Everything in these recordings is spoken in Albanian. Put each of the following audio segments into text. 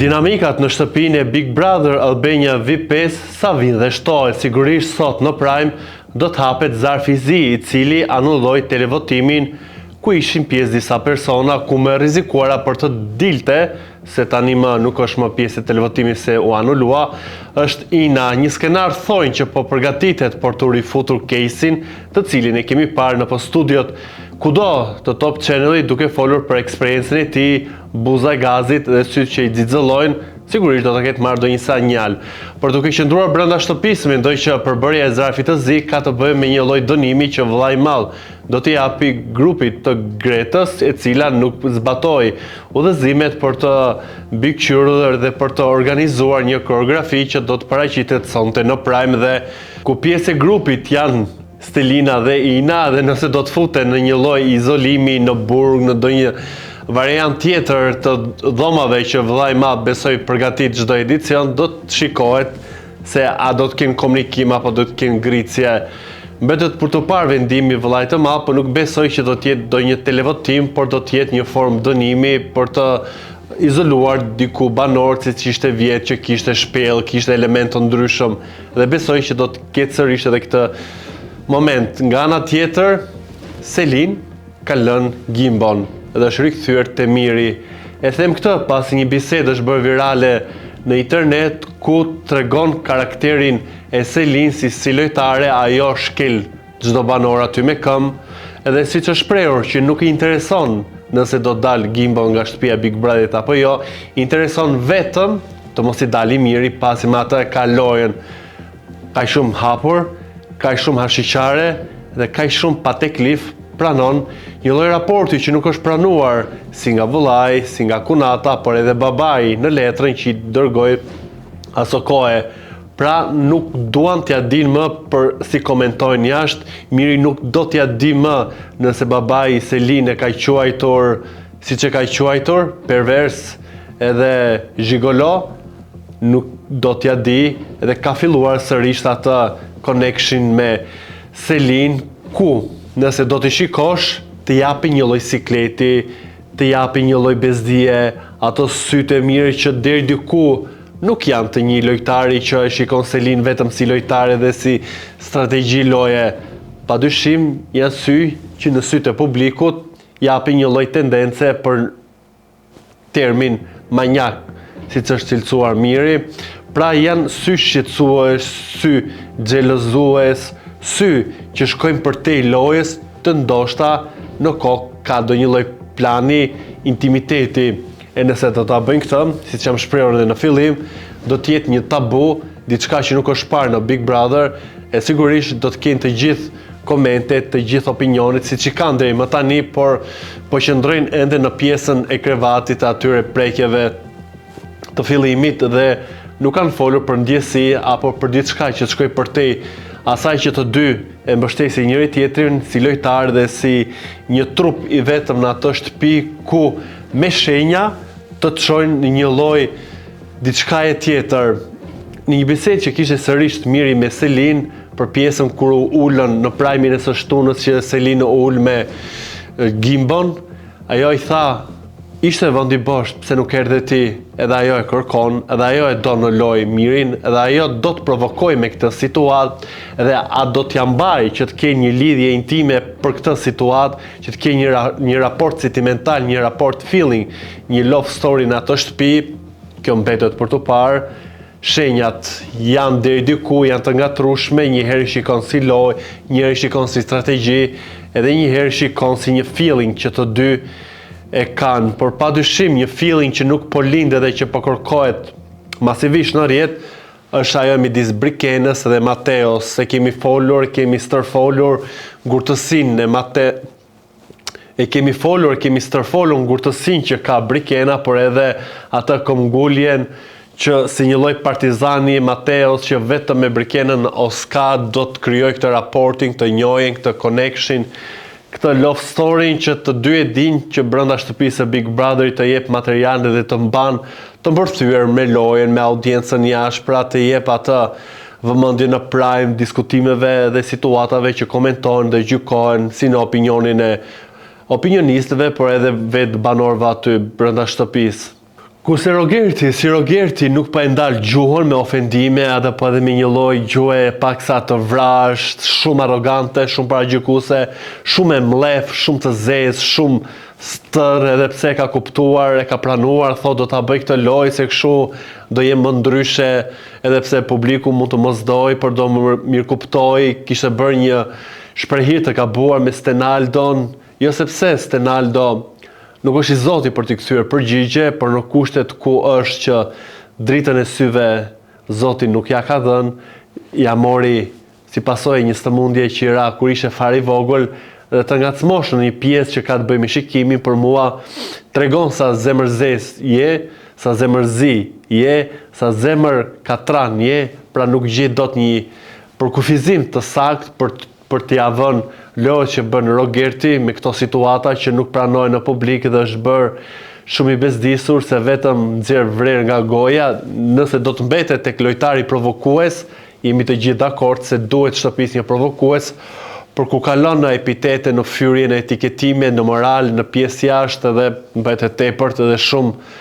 Dinamikat në shtëpinë e Big Brother Albania VIP 5 sa vijnë dhe shtohen, sigurisht sot në Prime do të hapet zarfi i zi i cili anulloi televotimin ku ishin pjesë disa persona ku më e rrezikuara për të dilte se tani më nuk është më pjesë e televotimit se u anulua, është Ina, një skenar thojnë që po përgatitet për të rifutur Kejsin, të cilin e kemi parë nëpër studiot kudo të Top Channel-it duke folur për eksperiencën e tij, buza e gazit dhe sytë që i xixëllojnë, sigurisht do të ketë marrë ndonjë sinjal. Por duke qëndruar brenda shtëpisë, mendoj që përbërja e zarfit të zi ka të bëjë me një lloj dënimi që vëllai i madh do t'i japi grupit të Gretës, e cila nuk zbatoi udhëzimet për të mbikëqyrur dhe për të organizuar një koreografi që do të paraqitet sonte në Prime dhe ku pjesë e grupit janë Stelina dhe Ina dhe nëse do të futen në një lloj izolimi në burg në ndonjë variant tjetër të dhomave që vëllai i madh besoj përgatit çdo edicion do të shikohet se a do të kenë komunikim apo do të kenë gricje. Mbetet për t'u parë vendimi i vëllait të madh, por nuk besoj që do të jetë ndonjë televotim, por do të jetë një formë dënimi për të izoluar diku banorët siç ishte vjet që kishte shpellë, kishte elementë të ndryshëm dhe besoj që do të ketë sërish edhe këtë moment. Nga ana tjetër, Selin ka lënë Gimbon dhe është rikthyer te Miri. E them këtë pasi një bisedë është bërë virale në internet ku tregon karakterin e Selin si si lojtare ajo shkel çdo banor aty me këmbë edhe siç është shprehur që nuk i intereson nëse do dalë Gimbo nga shtëpia e Big Brotherit apo jo, i intereson vetëm të mos i dali Miri pasi me atë e ka lojën kaq shumë hapur, kaq shumë hashiqare dhe kaq shumë pa teklif pranon një lloj raporti që nuk është pranuar si nga vëllai, si nga kunata, por edhe babai në letrën që i dërgoi aso kohe. Pra nuk duan t'ia dinë më për si komentojnë jashtë, Miri nuk do t'ia di më nëse babai i Selin e ka quajtur siç e ka quajtur, pervers edhe zhigolo, nuk do t'ia di dhe ka filluar sërish atë connection me Selin ku nëse do t'i shikosh të japin një lloj sikleti, të japin një lloj bezdie, ato sytë e Mirit që deri diku nuk janë të një lojtari që e shikon Selin vetëm si lojtare dhe si strategji loje. Padyshim janë sy që në sytë e publikut japin një lloj tendence për termin manjak, siç është cilësuar Miri, pra janë sy shqetësues, sy xhelozues, sy që shkojnë përtej lojës të ndoshta në kokë ka ndonjë lloj plani intimiteti. E nëse do ta bëjnë këtë, siç jam shprehur edhe në fillim, do të jetë një tabu, diçka që nuk është parë në Big Brother, e sigurisht do të kenë të gjithë komentet, të gjithë opinionet, siç i kanë deri më tani, por po qëndrojnë ende në pjesën e krevatit të atyre prekjeve të fillimit dhe nuk kanë folur për ndjesi apo për diçka që të shkojë përtej asaj që të dy e mbështesin njëri tjetrin si lojtarë dhe si një trup i vetëm në atë shtëpi ku me shenja të të çojnë në një lloj diçkaje tjetër. Në një bisedë që kishte sërish Miri me Selin për pjesën kur u ulën në prajmin e së shtunës që Selin u ul me Gimbon, ajo i tha ishte vendi bosh, pse nuk erdhe ti? Edhe ajo e kërkon, edhe ajo e do në lojë Mirin, edhe ajo do të provokojë me këtë situatë, edhe a do t'ia mbajë që të kenë një lidhje intime për këtë situatë, që të kenë një, një raport sentimental, një raport feeling, një love story në atë shtëpi, kjo mbetet për t'u parë. Shenjat janë deri diku, janë të ngatërrueshme, një herë i shikon si lojë, një herë i shikon si strategji, edhe një herë i shikon si një feeling që të dy e kanë, por pa dyshim një feeling që nuk po lind edhe që po kërkohet masivisht në rrjet, është ajo midis Brikenës dhe Mateos, se kemi folur, kemi stërfolur ngurtësinë e Mate e kemi folur, kemi stërfolur ngurtësinë që ka Brikena, por edhe atë këmbënguljen që si një lloj partizani Mateos që vetëm me Brikenën o s'ka do të krijojë këtë raportin, këtë njohjen, këtë connection, këtë love story që të dy e dinë që brenda shtëpisë së Big Brotherit të jep material dhe të mban të mbërthyer me lojën, me audiencën jashtë, pra të jep atë vëmendje në prime, diskutimeve dhe situatave që komentohen dhe gjykohen si në opinionin e opinionistëve, por edhe vetë banorëve aty brenda shtëpisë. Kurse Rogerti, si Rogerti nuk po e ndal gjuhën me ofendime edhe po edhe me një lloj gjuhe paksa të vrazhdë, shumë arrogante, shumë paragjykuese, shumë me mllef, shumë të zezë, shumë stër edhe pse e ka kuptuar, e ka pranuar, thotë do ta bëj këtë lojë se kështu do jem më ndryshe, edhe pse publiku mund të mos dojë, por do më mirëkuptojë, kishte bërë një shprehje të gabuar me Stenaldon, Jo sepse Stenaldo nuk është i zoti për t'i kthyer përgjigje, por në kushtet ku është që dritën e syve Zoti nuk ia ka dhënë, ia mori si pasojë e një sëmundje që i ra kur ishte fare i vogël dhe të ngacmosh në një pjesë që ka të bëjë me shikimin për mua tregon sa zemërzezë je, sa zemërzi je, sa zemër katran je, pra nuk gjej dot një përkufizim të saktë për për t'ia vënë lojët që bën Rogerti me këto situata që nuk pranohen në publik dhe është bërë shumë i bezdisur se vetëm nxjerr vrer nga goja, nëse do të mbetet tek lojtari provokues, jemi të gjithë dakord se duhet shtëpisë një provokues, por kur kalon në epitete, në fyerje, në etiketime, në moral, në pjesë jashtë edhe bëhet e tepërt edhe shumë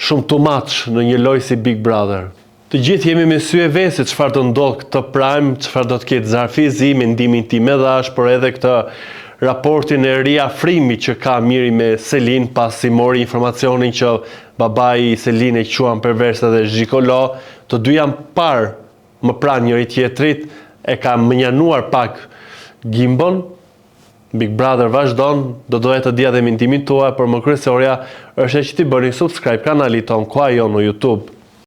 shumë too much në një lojë si Big Brother. Të gjithë jemi me sy e veshë se çfarë do ndodhë këtë Prime, çfarë do të ketë zarfi i zi, mendimin tim e dhashë, por edhe këtë raportin e riafrimit që ka Miri me Selin pasi mori informacionin që babai i Selin e quan pervers edhe zhigolo, të dy janë parë më pranë njëri tjetrit, e ka mënjanuar pak Gimbon, Big Brother vazhdon, do doja të dija dhe mendimin tuaj, por më kryesorja është që t'i bëni subscribe kanalit tonë Koha Jonë në YouTube.